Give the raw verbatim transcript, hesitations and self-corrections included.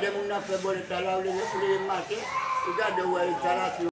Lè moun nan fè bònèt la, ou leve, ou leve maten, ou gade, ou wè eta la ki